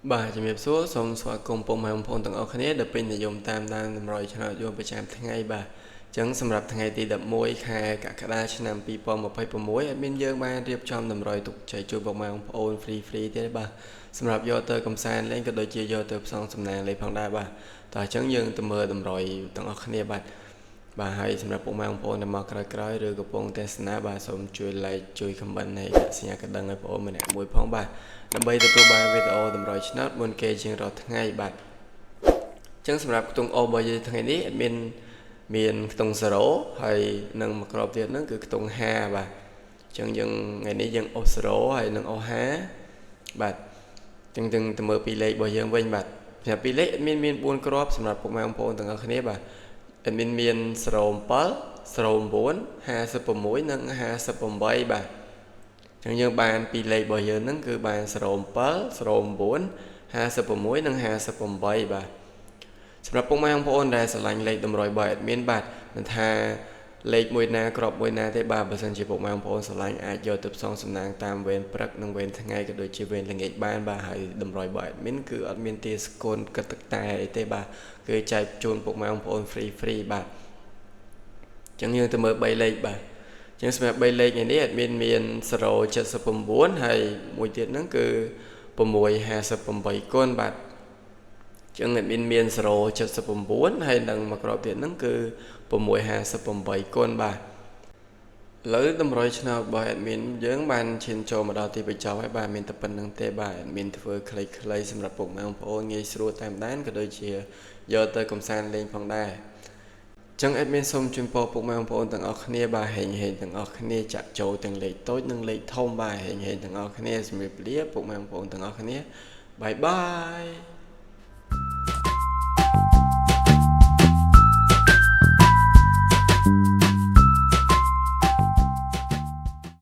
បាទជំរាបសួរសូមស្វាគមន៍ពុកម៉ែបងប្អូនទាំងអស់គ្នាដែលពេញនិយមតាមដានតម្រុយឆ្នោតយួនប្រចាំថ្ងៃបាទអញ្ចឹងសម្រាប់ថ្ងៃទី11ខែកក្កដាឆ្នាំ2026 admin យើងបានរៀបចំតម្រុយទុកចែកជូនពុកម៉ែបងប្អូន free free ទេបាទសម្រាប់យកទៅកំសាន្តលេងក៏ដូចជាយកទៅផ្សងសំណាងលេងផងដែរបាទតោះអញ្ចឹងយើងទៅមើលតម្រុយទាំងអស់គ្នាបាទបាទហើយសម្រាប់ពុកម៉ែបងប្អូនដែលមកក្រោយៗឬកំពុងទស្សនាបាទសូមជួយ like ជួយ comment ហើយដាក់សញ្ញាកណ្ដឹងឲ្យបងប្អូនម្នាក់មួយផងបាទដើម្បីទទួលបានវីដេអូតម្រុយឆ្នោតមុនគេជាងរាល់ថ្ងៃបាទអញ្ចឹងសម្រាប់ខ្ទង់អូរបស់យើងថ្ងៃនេះ admin មានខ្ទង់0ហើយនឹងមួយគ្រាប់ទៀតហ្នឹងគឺខ្ទង់5បាទអញ្ចឹងយើងថ្ងៃនេះយើងអូស0ហើយនឹងអូស5បាទអញ្ចឹងទៅមើលពីលេខរបស់យើងវិញបាទសម្រាប់ពីលេខ admin មាន4គ្រាប់សម្រាប់ពុកម៉ែបងប្អូនទាំងអស់គ្នាបាទ admin មាន07 09 56និង58បាទអញ្ចឹងយើងបានពីលេខរបស់យើងហ្នឹងគឺបាន07 09 56និង58បាទសម្រាប់ពុកម៉ែបងប្អូនដែលស្រឡាញ់លេខតម្រុយរបស់ admin បាទមិនថាលេខមួយណាក្របមួយណាទេបាទបើសិនជាពុកម៉ែបងប្អូនស្រឡាញ់អាចយកទៅផ្សងសំណាងតាមវេនព្រឹកនិងវេនថ្ងៃក៏ដូចជាវេនល្ងាចបានបាទហើយតម្រុយរបស់ admin គឺអត់មានទាស្កូនគិតទឹកតែអីទេបាទគឺចែកជូនពុកម៉ែបងប្អូន free free បាទអញ្ចឹងយើងទៅមើល3លេខបាទចឹងសម្រាប់3លេខថ្ងៃនេះ admin មាន079ហើយមួយទៀតហ្នឹងគឺ658គុណបាទចឹង admin មាន079ហើយនឹងមួយគ្រាប់ទៀតហ្នឹងគឺ658គុណបាទឥឡូវតម្រុយឆ្នោតរបស់ admin យើងបានឈានចូលមកដល់ទីបញ្ចប់ហើយបាទមានតែប៉ុណ្្នឹងទេបាទ admin ធ្វើខ្លីៗសម្រាប់ពុកម៉ែបងប្អូនងាយស្រួលតាមដានក៏ដូចជាយកទៅកំសាន្តលេងផងដែរចឹង admin សូមជូនពរពុកម៉ែបងប្អូនទាំងអស់គ្នាបាទហេងហេងទាំងអស់គ្នាចាក់ចូលទាំងលេខតូចនិងលេខធំបាទហេងហេងទាំងអស់គ្នាជំរាបលាពុកម៉ែបងប្អូនទាំងអស់គ្នាbye bye.